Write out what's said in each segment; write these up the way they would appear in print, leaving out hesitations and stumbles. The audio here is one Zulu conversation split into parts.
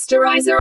Posterizer.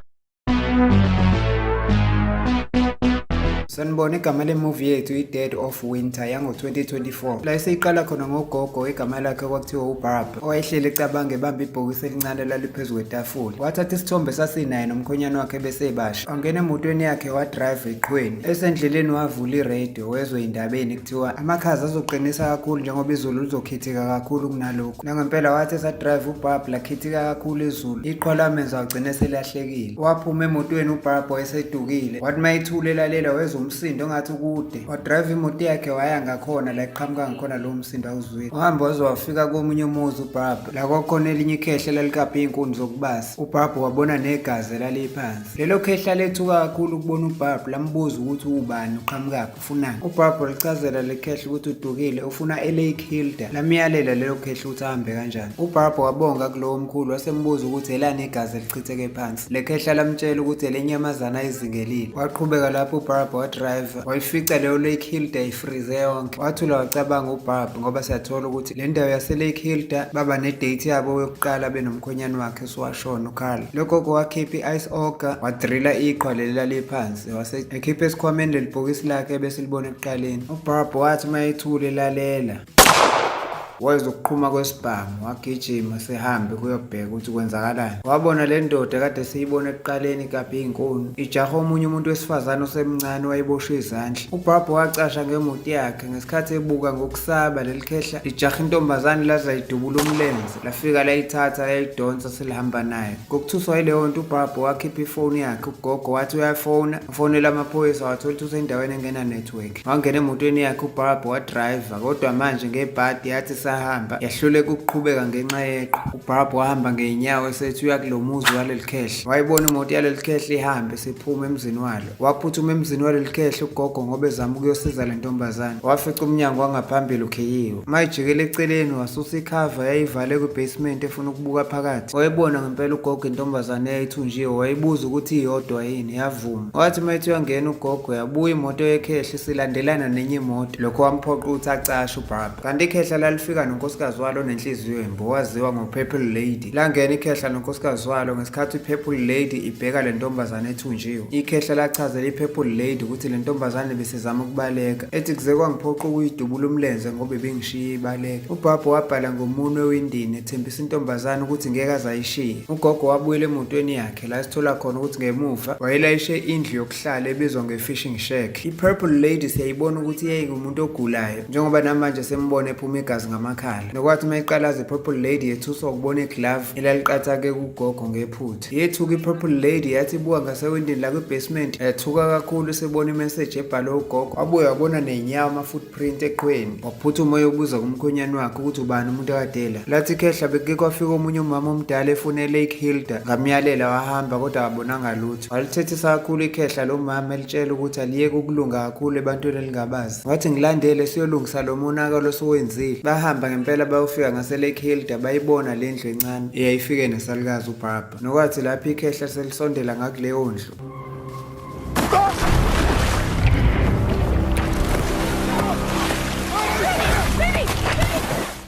Sanibona, igama lemuvi yethu i-Dead of Winter yango-2024, la esiyiqala khona ngogogo igama lakhe kwakuthiwa uBarb, owayehleli ecabanga ebamba ibhokisi elincane elaliphezu kwetafula. Wathatha isithombe sasinaye nomkhonyane wakhe besebasha, wangena emotweni yakhe wadrayiva eqhweni. Esendleleni wavula iradio, wezwa ey'ndabeni kuthiwa amakhaza azoqinisa kakhulu njengoba izulu lizokhithika kakhulu kunalokhu. Nangempela wathi esadrayiva uBarb lakhithika kakhulu izulu, iqhwa lamenza wagcina eselahlekile. Waphuma emotweni uBarb wayesedukile, wathi uma ethule elalela wezwa umsindo ongathi ukude. Wadrayiva imoto yakhe waya ngakhona la eqhamuka ngakhona lowo msindo awuzwile. Wahamba waze wafika komunye umuzi uBarb, la kwakukhona elinye ikhehla elalikaphe iy'nkuni zokubasa. UBarb wabona negazi elaliphansi. Lelo khehla lethuka kakhulu ukubona uBarb, lambuza ukuthi uwubani, uqhamukaphi, ufunani. UBarb walichazela leli khehla ukuthi udukile, ufuna eLake Hilda. Lamyalela lelo khehla ukuthi ahambe kanjani. UBarb wabonga kulowo mkhulu wasembuza ukuthi elani igazi elichitheke phansi. Le khehla lamtshela ukuthi elenyamazane ayizingelile. Waqhubeka lapho uBarb wadrayiva, wayifica leyo Lake Hilda ifrize yonke. Wathula wacabanga uBarb ngoba siyathola ukuthi le ndawo yaseLake Hilda baba ne-date yabo yokuqala benomkhonyane wakhe osewashona uCarl. Lo gogo wakhipha i-ice auger wadrila iqhwa leli laliphansi, wase ekhipha esikhwameni leli bhokisi lakhe ebesilibona ekuqaleni. UBarb wathi uma ethule elalela, wezwa ukuqhuma kwesibhamu, wagijima sehambe kuyobheka ukuthi kwenzakalani. Wabona le ndoda kade siyibona ekuqaleni ikaphe iy'nkuni, ijaha omunye umuntu wesifazane osemncane wayiboshwe izandla. UBarb wacasha ngemoto yakhe ngesikhathi ebuka ngokusaba leli khehla lijaha intombazane laze layidubula umlenze, lafika layithatha layidonsa selihamba nayo. Ngokuthuswa yileyo nto uBarb wakhipha ifoni yakhe, ugogo wathi uyafona, wafonela amaphoyisa wathola ukuthi usendaweni engena-network. Wangena emotweni yakhe uBarb wadrayiva, kodwa manje ngebhadi yathi isahamba yahluleka ukuqhubeka ngenxa yeqhwa. UBarb wahamba ngey'nyawo esethi uya kulo muzi waleli khehla. Wayibona imoto yaleli khehla ihamba isiphuma emzini walo. Waphuthuma emzini waleli khehla ugogo ngoba ezama ukuyosiza le ntombazane. Wafica umnyango wangaphambili ukhiyiwe. Uma ejikela eceleni wasusa ikhava yayivale kwi-basement efuna ukubuka phakathi. Wayibona ngempela ugogo intombazane eyayithunjiwe, wayibuza ukuthi iyodwa yini, yavuma. Wathi uma ethi uyangena ugogo yabuya imoto yekhehla isilandelana nenye imoto. Lokho wamphoqa ukuthi acashe uBarbara. Kanti ikhehla lalifika nonkosikazi walo onenhliziyo embi owaziwa ngo-Purple Lady. Langena ikhehla nonkosikazi walo ngesikhathi i-Purple Lady ibheka le ntombazane ethunjiwe. Ikhehla lachazela i-Purple Lady ukuthi le ntombazane besizama ukubaleka. Ethi kuze kwangiphoqa ukuyidubula umlenze ngoba ibingishiya ibaleka. UBarbara wabhala ngomunwe ewindini ethembisa intombazane ukuthi ngeke aze ayishiye. Ugogo wabuyela emotweni yakhe la sithola khona ukuthi ngemuva wayelayishe indlu yokuhlala ebizwa nge-fishing shack. I-Purple Lady siyayibona ukuthi yayingumuntu ogulayo njengoba namanje sembona ephuma igazi ngamakhala. Nokwathi uma iqalaza i-Purple Lady yethuswa ukubona iglove elaliqathake kugogo ngephutha. Yethuka i-Purple Lady yathi ibuka ngasewindini lakwi-basement yathuka kakhulu isebona imeseji ebhalwe ugogo. Wabuye wabona ney'nyawo ama-footprint eqhweni. Waphuthuma uyobuza kumkhwenyane wakhe ukuthi ubani umuntu akadela. Lathi ikhehla bekuke kwafika omunye umama omdala efuna eLake Hilda. Ngamyalela wahamba kodwa akabonanga lutho. Walithethisa kakhulu ikhehla lo mama elitshela ukuthi aliyeke ukulunga kakhulu ebantwini elingabazi. Wathi ngilandele siyolungisa lo monakalo osuwenzile. Bahamba ngempela bayofika ngaseLake Hilda bayibona le ndlu encane eyayifike nesalukazi uBarbara. Nokwathi lapho ikhehla selisondela ngakuleyo ndlu,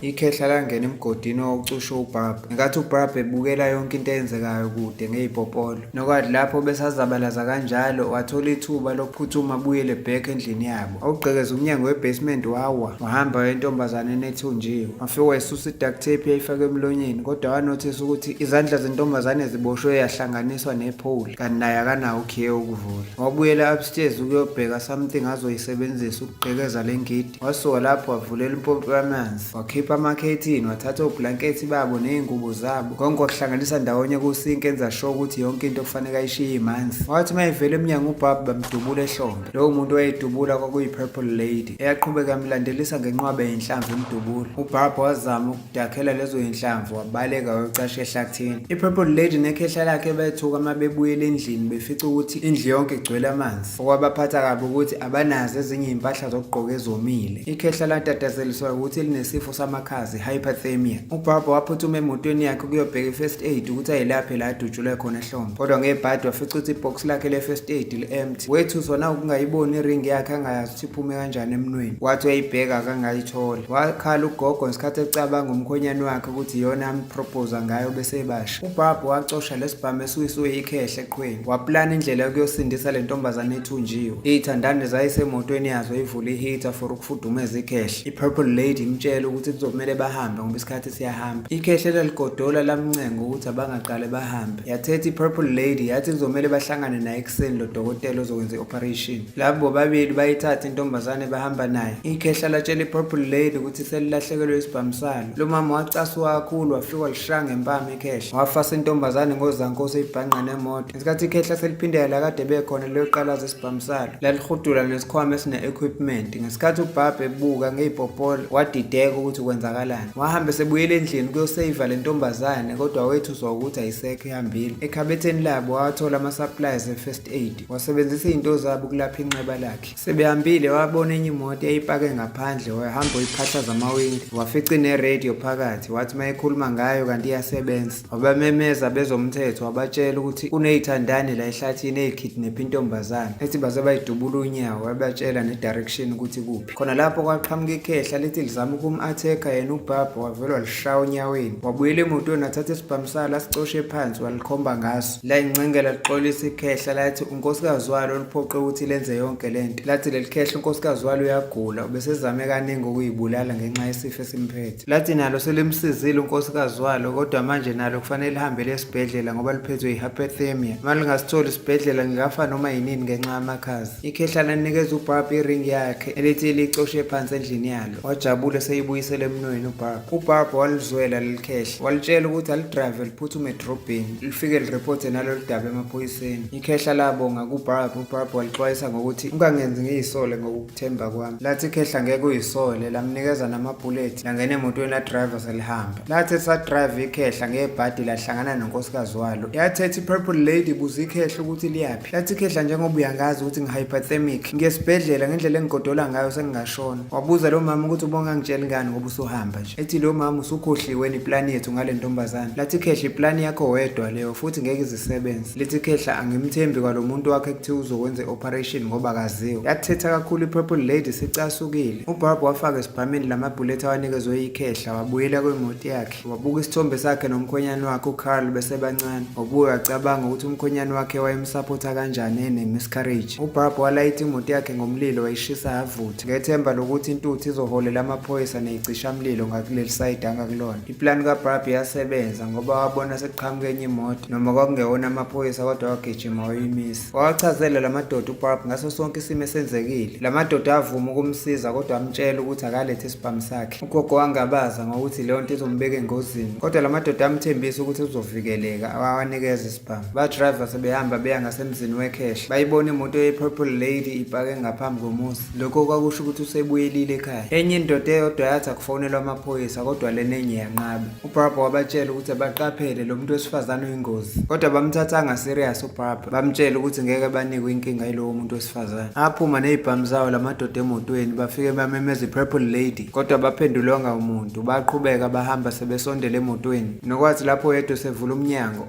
Ikhehla langena emgodini owawucushe uBarbara. Ngenkathi uBarbara ebukela yonke into eyenzekayo kude ngey'popolo. Nokwathi lapho besazabalaza kanjalo, wathola ithuba lokuphuthuma abuyele back endlini yabo. Wawugqekeza umnyango we-basement wawa, wahamba waya entombazaneni ethunjiwe. Wafike wayisusa i-duct tape eyayifakwe emlonyeni, kodwa wanothisa ukuthi izandla zentombazane ziboshwe yahlanganiswa nepholi, kanti naye akanawo ukhiye wokuvula. Wabuyela upstairs ukuyobheka something azoyisebenzisa ukugqekeza le ngidi. Wasuka lapho wavulela impompi yamanzi, wakhipha amakhethini, wathatha oblankethi babo ney'ngubo zabo, konke wakuhlanganisa ndawonye kusinki enza sure ukuthi yonke into kufanele ayishiye imanzi. Wathi uma evela emnyango uBab bamdubula ehlombe. Lowo muntu wayedubula kwakuyi-Purple Lady, eyaqhubeka yamlandelisa ngenqwaba yey'nhlamvu emdubula. UBab wazama ukudakhela lezo yinhlamvu wabaleka wayocasha ehlathini. I-Purple Lady nekhehla lakhe bethuka uma bebuyela endlini befica ukuthi indlu yonke igcwele amanzi. Okwabaphatha kabi ukuthi abanazo ezinye iy'mpahla zokugqoka ezomile. Ikhehla latatazeliswa ukuthi linesifo. amakhaza, i-hyperthermia. UBarbara waphuthuma emotweni yakhe ukuyobheka i-first aid ukuthi ayilaphe la adutshulwe khona ehlombe. Kodwa ngebhadi wafica ukuthi ibhoksi lakhe le-first aid li-empty. Wethuswa nawukungayiboni iringi yakhe angayazi ukuthi iphume kanjani emnweni. Wathi uyayibheka akangayithola. Wakhala ugogo ngesikhathi ecabanga umkhonyane wakhe ukuthi iyona amproposa ngayo besebasha. UBarbara wacosha lesibhamu esiwiswe ikhehla eqhweni. Waplana indlela yokuyosindisa le ntombazane ethunjiwe. Iy'thandane zayisemotweni yazo ivule i-heater for ukufudumeza ikhehla. I-Purple Lady imtshela ukuthi kuzomele bahambe ngoba isikhathi siyahamba. Ikhehla elaligodola lamncenga ukuthi abangaqale bahambe. Yathetha i-Purple Lady yathi kuzomele bahlangane naye ekuseni lo dokotela ozokwenza i-operation. Labo bobabili bayithatha intombazane bahamba naye. Ikhehla latshela i-Purple Lady ukuthi selilahlekelwe isibhamu salo. Lo mama wacasuka kakhulu wafika walishaya ngempama ikhehla. Wafasa intombazane ngozankosi eyibhanqa nemoto. Ngesikhathi ikhehla seliphindela la kade bekhona liyoqalaza isibhamu salo. Lalihudula nesikhwama esine-equipment. Ngesikhathi uBarbara ebuka ngey'popolo wadideka ukuthi kwenzakalani. Wahamba esebuyela endlini ukuyoseyiva le ntombazane kodwa wethuswa ukuthi ayisekho ihambile. Ekhabetheni labo wathola ama-supplies e-first aid. Wasebenzisa izinto zabo ukulapha inxeba lakhe. Sebehambile wabona enye imoto eyayipake ngaphandle wahamba uyiphahlaza amawindi. Wafica ine-radio phakathi wathi uma ekhuluma ngayo kanti iyasebenza. Wabamemeza bezomthetho wabatshela ukuthi kuney'thandani la ehlathini ey'khidnepha intombazane. Ethi baze bayidubula unyawo wabatshela ne-direction ukuthi kuphi. Khona lapho kwaqhamuka ikhehla lithi lizama ukum-attack-a yena uBarbara wavele walishaya onyaweni. Wabuyela emotweni wathatha isibhamu salo asicoshe phansi walikhomba ngaso. Layincengela lixolisa ikhehla lathi unkosikazi walo oluphoqe ukuthi lenze yonke lento. Lathi leli khehla unkosikazi walo uyagula ubesezame kaningi ukuyibulala ngenxa yesifo esimphethe. Lathi nalo selimsizile unkosikazi walo kodwa manje nalo kufanele lihambele esibhedlela ngoba liphethwe yi-hyperthermia. Uma lingasitholi isibhedlela lingafa noma yinini ngenxa yamakhaza. Ikhehla lanikeza uBarb iringi yakhe elithi licoshe phansi endlini yalo. Wajabula eseyibuyisela emnweni uBarb. UBarb walizwela leli khehla. Walitshela ukuthi alidrayive liphuthume edrobheni lifike liriphothe nalolu daba emaphoyiseni. Ikhehla labonga kuBarb. UBarb walixwayisa ngokuthi ungangenzi ngiyisole ngokukuthemba kwami. Lathi ikhehla ngeke uyisole, lamnikeza namabhulethi, langena emotweni ladrayiva selihamba. Lathi esadrayiva ikhehla ngebhadi lahlangana nonkosikazi walo. Yathetha i-Purple Lady ibuza ikhehla ukuthi liyaphi. Lathi ikhehla njengoba uyangazi ukuthi ngi-hyperthermic, ngiyesibhedlela ngendlela engigodola ngayo sengingashona. Wabuza lo mama ukuthi ubongangitsheli ngani ngoba usuhamba nje. Ethi lo mama usukhohliwe neplani yethu ngale ntombazane. Lathi ikhehla iplani yakho wedwa leyo futhi ngeke izisebenze. Lithi ikhehla angimthembi kwalo muntu wakhe kuthiwa uzokwenza i-operation ngoba akaziwa. Yathetha kakhulu i-Purple Lady sicasukile. UBarb wafaka esibhamini lamabhulethi awanikezwe ikhehla wabuyela kwimoto yakhe. Wabuka isithombe sakhe nomkhwenyane wakhe uCarl besebancane. Wabuye wacabanga ukuthi umkhwenyane wakhe wayemsaphotha kanjani ene-miscarriage. UBarb walayitha imoto yakhe ngomlilo wayishisa yavutha ngethemba lokuthi intuthu izoholela amaphoyisa nezicishamlilo ngakuleli sayidi angakulona. Iplani kaBarb yasebenza ngoba wabona sekuqhamuka enye imoto noma kwakungewona amaphoyisa kodwa wagijima wayimisa. Wawachazela la madoda uBarb ngaso sonke isimo esenzekile. La madoda avuma ukumsiza kodwa amtshela ukuthi akalethe isibhamu sakhe. Ugogo wangabaza ngokuthi leyo nto izombeka engozini kodwa la madoda amthembisa ukuthi uzovikeleka awawanikeza isibhamu. Badrayiva sebehamba beya ngasemzini wekhehla. Bayibona imoto ye-Purple Lady ipake ngaphambi komuzi. Lokho kwakusho ukuthi usebuyelile ekhaya. Enye indoda eyodwa yathi akufonelwa amaphoyisa kodwa lena enye yanqaba. UBarbara wabatshela ukuthi abaqaphele lo muntu wesifazane uyingozi. Kodwa bamthathanga serious uBarbara. Bamtshela ukuthi ngeke banikwe inkinga yilowo muntu wesifazane. Aphuma nezibhamu zawo lamadoda emotweni bafike bamemeza i-Purple Lady kodwa baphendulwanga umuntu. Baqhubeka bahamba sebesondela emotweni. Nokwathi lapho yedwa sevula umnyango.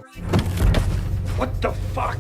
What the fuck?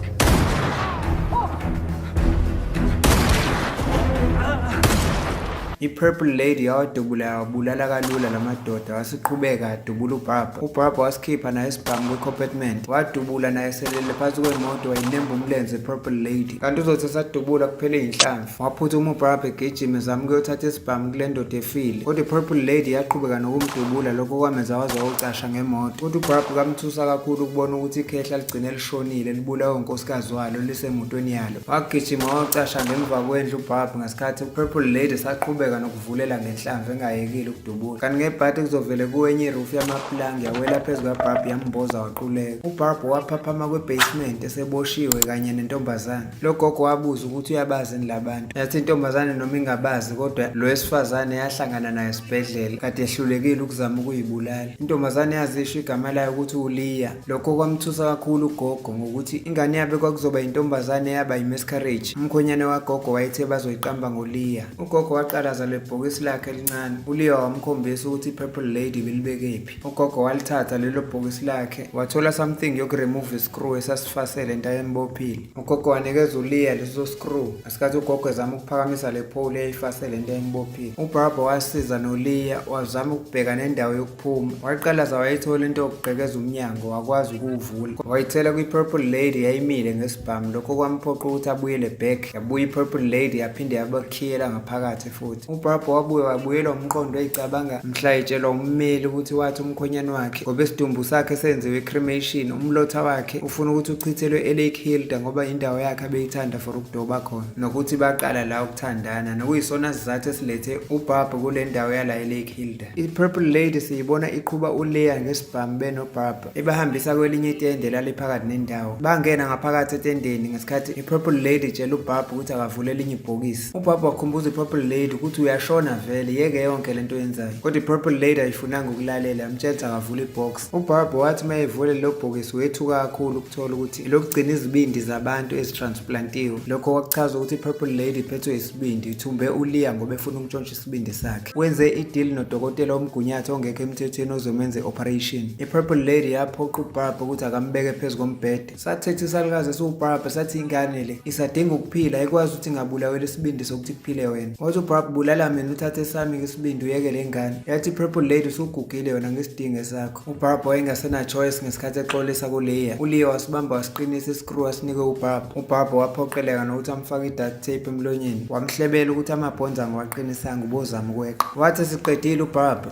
I-Purple Lady yawadubula yawabulala kalula lamadoda wasiqhubeka adubula uBarbara. UBarbara wasikhipha naye isibhamu kwi-compartment wadubula naye selele phansi kwemoto wayinemba umlenze i-Purple Lady. Kanti uzothi esadubula kuphele iy'nhlamvu. Waphuthuma uBarbara egijima ezama ukuyothatha isibhamu kule ndoda efile. Kodwa i-Purple Lady yaqhubeka nokumdubula lokho kwamenza waze wawucasha ngemoto. Kodwa uBarbara kamthusa kakhulu ukubona ukuthi ikhehla ligcine lishonile libulawe unkosikazi walo lisemotweni yalo. Wagijima wacasha ngemva kwendlu uBarbara ngesikhathi uPurple Lady esaqhubeka nokuvulela ngenhlamvu engayekile ukudubula. Kanti ngebhadi kuzovele kuwenye irufu yamapulangi yawela phezu kwaBarbara yamboza waquleka. UBarbara waphaphama kwi-basement eseboshiwe kanye nentombazane. Lo gogo wabuza ukuthi uyabazi yini labantu. Yathi intombazane noma ingabazi kodwa lo wesifazane yahlangana naye esibhedlela kade ehlulekile ukuzama ukuyibulala. Intombazane yazisho igama layo ukuthi uLiya. Lokho kwamthusa kakhulu ugogo ngokuthi ingane yabe kwakuzoba intombazane eyaba yi-miscarriage. Umkhonyane wagogo wayethe bazoyiqamba ngoLiya. Ugogo waqala waqalaza le bhokisi lakhe elincane. ULeah wamkhombisa ukuthi i-Purple Lady belibekephi. Ugogo walithatha lelo bhokisi lakhe, wathola something yokuremove iscrew esasifasele into ayembophile. Ugogo wanikeza uLeah leso screw ngesikhathi ugogo ezama ukuphakamisa le pole eyayifasele into ayembophile. UBarbara wasiza noLeah wazama ukubheka nendawo yokuphuma. Waqalaza wayithola into yokugqekeza umnyango, wakwazi ukuwuvula. Wayithela kwi-Purple Lady yayimile ngesibhamu. Lokho kwamphoqa ukuthi abuyele back. Yabuya i-Purple Lady yaphinde yabakhiyela ngaphakathi futhi. UBarbara wabuye wabuyelwa umqondo eyicabanga mhla etshelwa ummeli ukuthi wathi umkhonyane wakhe ngoba isidumbu sakhe senziwe i-cremation, umlotha wakhe ufuna ukuthi uchithelwe e-Lake Hilda ngoba indawo yakhe abeyithanda for ukudoba khona, nokuthi baqala la ukuthandana, nokuyisona sizathu esilethe uBarbara kule ndawo yala e-Lake Hilda. I-Purple Lady siyibona iqhuba uLeah ngesibhamu benoBarbara, ebahambisa kwelinye itende elaliphakathi nendawo. Bangena ngaphakathi etendeni ngesikhathi i-Purple Lady itshela uBarbara ukuthi akavule elinye ibhokisi. UBarbara wakhumbuza i-Purple Lady ukuthi uyashona vele, yeke yonke lento oyenzayo. Kodwa i-Purple Lady ayifunanga ukulalela, yamtshela ukuthi akavule ibhox. UBarbara wathi uma evule lelo bhokisi wethuka kakhulu ukuthola ukuthi elokugcina izibindi zabantu ezitransplantiwe. Lokho kwakuchaza ukuthi i-Purple Lady iphethwe isibindi, ithumbe uLeah ngoba efuna ukuntshontsha isibindi sakhe. Wenze i-deal nodokotela womgunyathi ongekho emthethweni ozomenza i-operation. I-Purple Lady yaphoqa uBarbara ukuthi akambeke phezu kombhede. Sathetha isalukazi esiwuBarbara sathi ingane le isadinga ukuphila, ayikwazi ukuthi ingabulawela isibindi sokuthi kuphile wena. Wathi uBarbara bulala mina uthathe esami isibindi uyeke le ngane. Yathi i-Purple Lady usugugile wena ngesidingo esakho. UBarbara wayengasena choice ngesikhathi exolisa kuLeah. ULeah wasibamba wasiqinisa iscrew asinike uBarbara. UBarbara waphoqeleka nokuthi amfake i-duct tape emlonyeni. Wamhlebela ukuthi amabhonzi angiwaqinisanga ubozama ukweqa. Wathi siqedile uBarbara.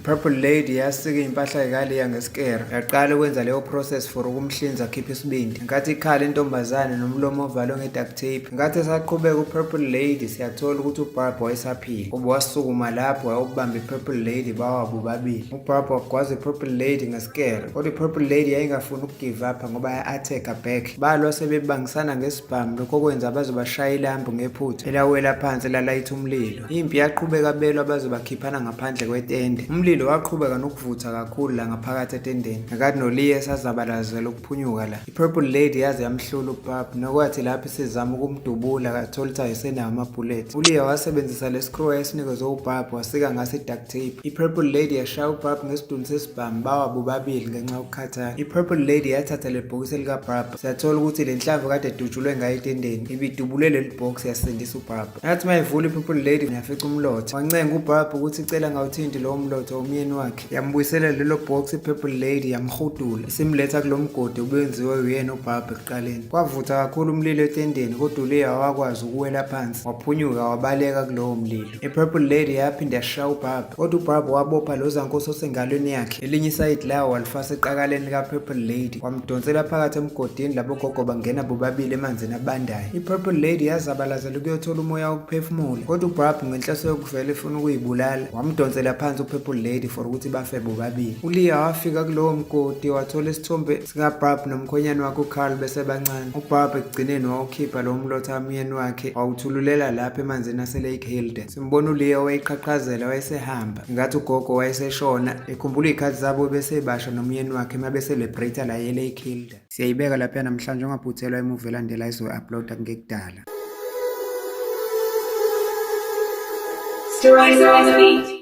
I-Purple Lady yasika iy'mpahla zikaLeah ngesikere, yaqala ukwenza leyo process for ukumhlinza akhiphe isibindi. Ngenkathi ikhala intombazane nomlomo ovalwe nge-duct tape, ngenkathi esaqhubeka uPurple Lady siyathola ukuthi uBarbara wayesaphila. Ngoba wasukuma lapho wayobamba i-Purple Lady bawa bobabili. UBarbara wagwaza i-Purple Lady ngesikere, kodwa i-Purple Lady yayingafuni ukugive up ngoba ya-attack-a back. Balwa sebebangisana ngesibhamu, lokho okwenza baze bashaya ilambu ngephutha elawela phansi lalayitha umlilo. Impi yaqhubeka belwa baze bakhiphana ngaphandle kwetende. Umlilo waqhubeka nokuvutha kakhulu la ngaphakathi etendeni. Ngenkathi noLeah esazabalazela ukuphunyuka la, i-Purple Lady yaze yamhlula uBarb, nokwathi lapho isizama ukumdubula kathola ukuthi ayisenawo amabhulethi. ULeah wasebenzisa le screw ayesinikezwe uBarb wasika ngaso i-duct tape. I-Purple Lady yashaya uBarb ngesidunu sesibhamu bawa bobabili ngenxa yokukhathala. I-Purple Lady yathatha le bhokisi likaBarb. Siyathola ukuthi le nhlamvu kade edutshulwe ngayo etendeni ibidubule leli bhokisi yasindisa uBarb. Yathi uma ivula i-Purple Lady yafica umlotha. Wancenga uBarb ukuthi icela ngawuthinti lowo mlotha womyeni wakhe. Yambuyisela lelo box i-Purple Lady yamhudula isimletha kulo mgodi obuyenziwe uyena uBarb ekuqaleni. Kwavutha kakhulu umlilo etendeni kodwa uLeah wakwazi ukuwela phansi waphunyuka wabaleka kulowo mlilo. I-Purple Lady yaphinde yashaya uBarb kodwa uBarb wabopha lo zankosi osengalweni yakhe. Elinye isayidi lawo walifasa eqakaleni lika-Purple Lady wamdonsela phakathi emgodini labo gogo bangena bobabili emanzini abandayo. I-Purple Lady yazabalazela ukuyothola umoya wokuphefumula kodwa uBarb ngenhloso yokuvela efuna ukuyibulala wamdonsela phansi uPurple Lady for ukuthi bafe bobabili. ULeah wafika kulowo mgodi wathola isithombe sikaBarb nomkhonyane wakhe uCarl besebancane. UBarb ekugcineni wawukhipha lowo mlotha wamyeni wakhe wawuthululela lapha emanzini aseLake Hilda. Simbona uLeah wayeqhaqhazela wayesehamba ngathi ugogo wayeseshona ekhumbula iy'khathi zabo besebasha nomyeni wakhe uma beselebrate la eLake Hilda. Siyayibeka lapha namhlanje, ungaphuthelwa imuvi elandela izoyi-uploada kungekudala. Stories on the beat.